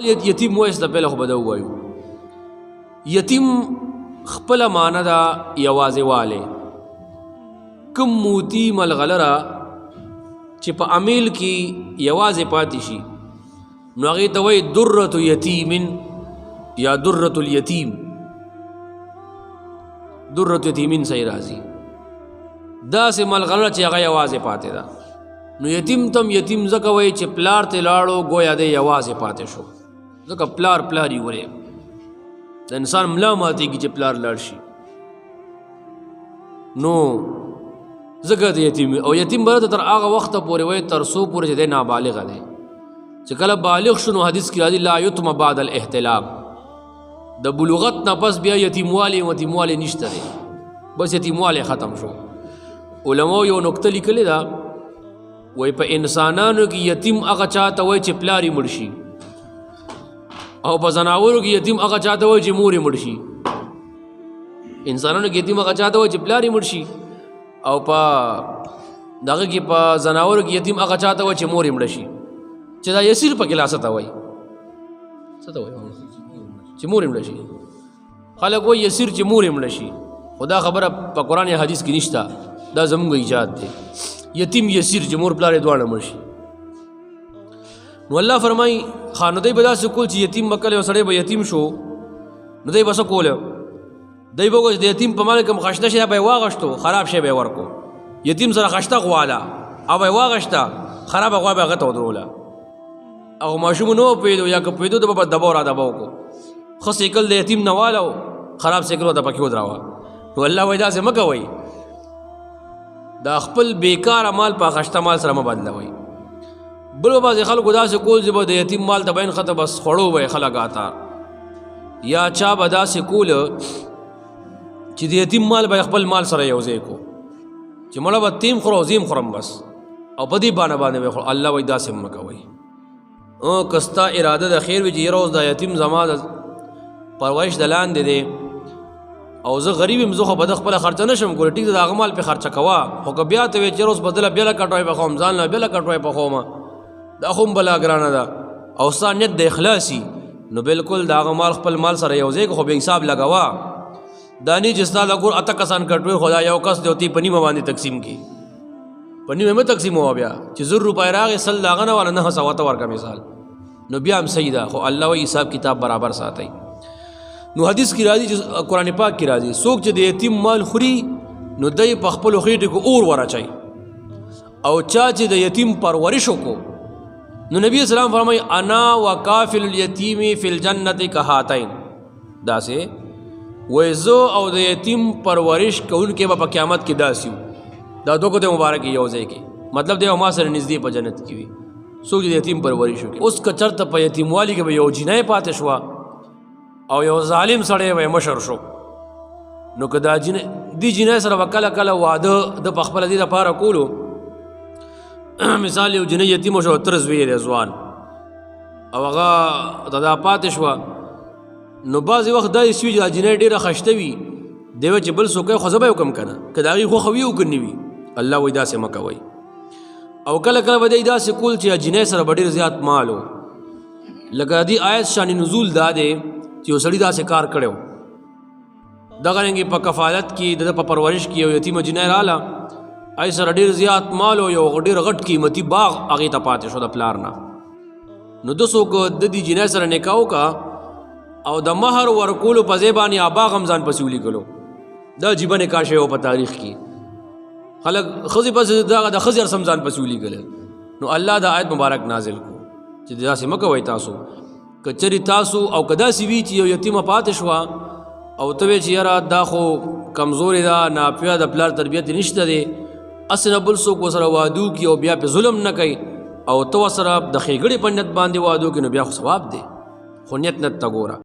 یتیم وایس د پهله خو به دا ووایو، یتیم خپله معنی ده یوازې والی. کوم موتی ملغلره چې په امیل کې یوازې پاتې شي نو هغې ته وایي درة یتیم یا درة الیتیم. درة یتیمین صحیح راځي. داسې ملغلره چې هغه یوازې پاتې ده. نو یتیم تم یتیم ځکه وایي چې پلار ته لاړو ګویا دی یوازې پاتې شو، ځکه پلار پلار یې ورې. د انسان ملا ماتېږي چې پلار لاړ شي، نو ځکه د یتیم. او یتیم به تر هغه وخته پورې وایي تر څو پورې چې دی نابالغه دی. چې کله بالغ شو نو حدیث کې راځي لا یتم بعد الاحتلام، د بلوغت نه پس بیا یتیموالی یتیموالی نشته دی، بس یتیموالی ختم شو. علماو یو نکته لیکلې ده، وایي په انسانانو کې یتیم هغه چاته وایي چې پلار یې مړ شي، او په ځناورو کې یتیم هغه چاته وایي چې مور یې مړ شي. انسانانو کې یتیم هغه چاته وایي چې پلار یې مړ شي، او په دغه کې په ځناورو کې یتیم هغه چاته وایي چې مور یې مړ شي. چې دا یسیر پکې لا څه ته وایي؟ څه ته وایي؟ چې مور یې مړه شي. خلک وایي یسیر چې مور یې مړه شي، خو دا خبره په قرآن یا حدیث کې نشته، دا زموږ ایجاد دی. یتیم یسیر چې مور پلار یې دواړه مړ شي. نو الله فرمایي خانو دی به داسې کول چې یتیم به کله یو سړی به یتیم شو، نو دی به څه کوله؟ دی به وایي چې د یتیم په مال کوم خشته شی به یې واغښتو، خراب شی به یې ورکو. یتیم سره خشته غوا ده او به یې واغښته، خرابه غوا به هغه ته ودروله. هغه ماشوم نه پوهېدو، یا که پوهېدو ته به دباو را دباو کو. ښه سیکل د یتیم نه واله و، خراب سیکل ورته پکې ودراوه. نو الله وایي داسې مه کوئ، دا خپل بیکاره مال په خشته مال سره مه بدلوئ. بل به بعضې خلکو داسې کول چې به د یتیم مال ته به یې نښته، بس خوړو به یې خلک آتا. یا چا به داسې کول چې د یتیم مال به خپل مال سره یو ځای کو، چې مړه به تیم خورم او زیم خورم بس، او په دې بانه باندې به خورم. الله وایي داسې مه کوئ. او که ستا اراده د خیر وي چې یاره اوس دا یتیم زما د پرورش د لاندې دی او زه غریب یم، زه خو به د خپله خرچه نه شم کولی، ټیک ده د هغه مال پرې خرچه کوه، خو که بیا ته وایې چې یاره اوس به دله بیا له کټوۍ پخوم، ځان له بیا له کټوۍ پخوم، دا خو هم بلا ګرانه ده، او ستا نیت د اخلاص وي، نو بالکل د هغه مال خپل مال سره یو ځای کړه، خو بیا حساب لګوه. دا نه چې ستا د کور اته کسان کټوي، خو دا یو کس دی او تی په نیمه باندې تقسیم کړي، په نیمه مه تقسیموه. بیا چې 1000 روپۍ راغې 100 د هغه نه واله 900 ته ورکړه مثال، نو بیا هم صحیح ده. خو الله وایي حساب کتاب برابر ساتئ. نو حدیث کې راځي چې قرآن پاک کې راځي، څوک چې د یتیم مال خوري نو دی په خپلو خېټو کې اور ورچوي، او چا چې د یتیم پرورش وکړو نو نبی اسلام فرمایي انا وکافل الیتیم فی الجنة کهاتین. داسې وایي زه او د یتیم پرورش کوونکی به په قیامت کې داسې وو، دا دوه ګوتې مبارکې یو ځای کې، مطلب دی او ما سره نږدې په جنت کې وي څوک چې د یتیم پرورش وکړي. اوس که چېرته په یتیموالي کې به یو جینۍ پاتې شوه او یو ظالم سړی به مشر شو، نو که دا جینۍ دې جینۍ سره به کله کله واده د په خپله دې دپاره کولو، مثال یو جینۍ یتیمه شوه، تره زوی یې دی ځوان، او هغه ته دا پاتې شوه، نو بعضې وخت داسې شوي چې دا جینۍ ډېره خشته وي، دی وایي چې بل څوک یې خو زه به یې وکړم که نه، که د هغې خوښه وي او که نه وي. الله وایي داسې مه کوئ. او کله کله به دی داسې کول چې جینۍ سره به ډېر زیات مال و، لکه د دې آیت شان نزول دا دی چې یو سړي داسې کار کړی و، دغه رنګې په کفالت کې د ده په پرورش کې یو یتیمه جینۍ راله، هغې سره ډېر زیات مال و، یو ډېر غټ قیمتي باغ هغې ته پاتې شو د پلار نه. نو ده څوک د دې جینۍ سره نکاح وکړه او د مهر ورکولو په ځای باندې هغه باغ هم ځان پسې ولیکلو. دا عجیبه نکاح شوی و په تاریخ کې، خلک ښځې پسې دغه د ښځې هر څه هم ځان پسې ولیکل. نو الله دا آیت مبارک نازل کړو چې داسې مه کوئ تاسو، که چېرې تاسو او که داسې وي چې یو یتیمه پاتې شوه او ته وایې چې یاره دا خو کمزورې ده، ناپوهه د پلار تربیت یې نشته دی، هسې نه بل څوک ورسره واده وکړي او بیا پرې ظلم نه کوي، او ته ورسره د ښېګڼې په نیت باندې واده وکړي، نو بیا خو ثواب دی، خو نیت ته ګوره.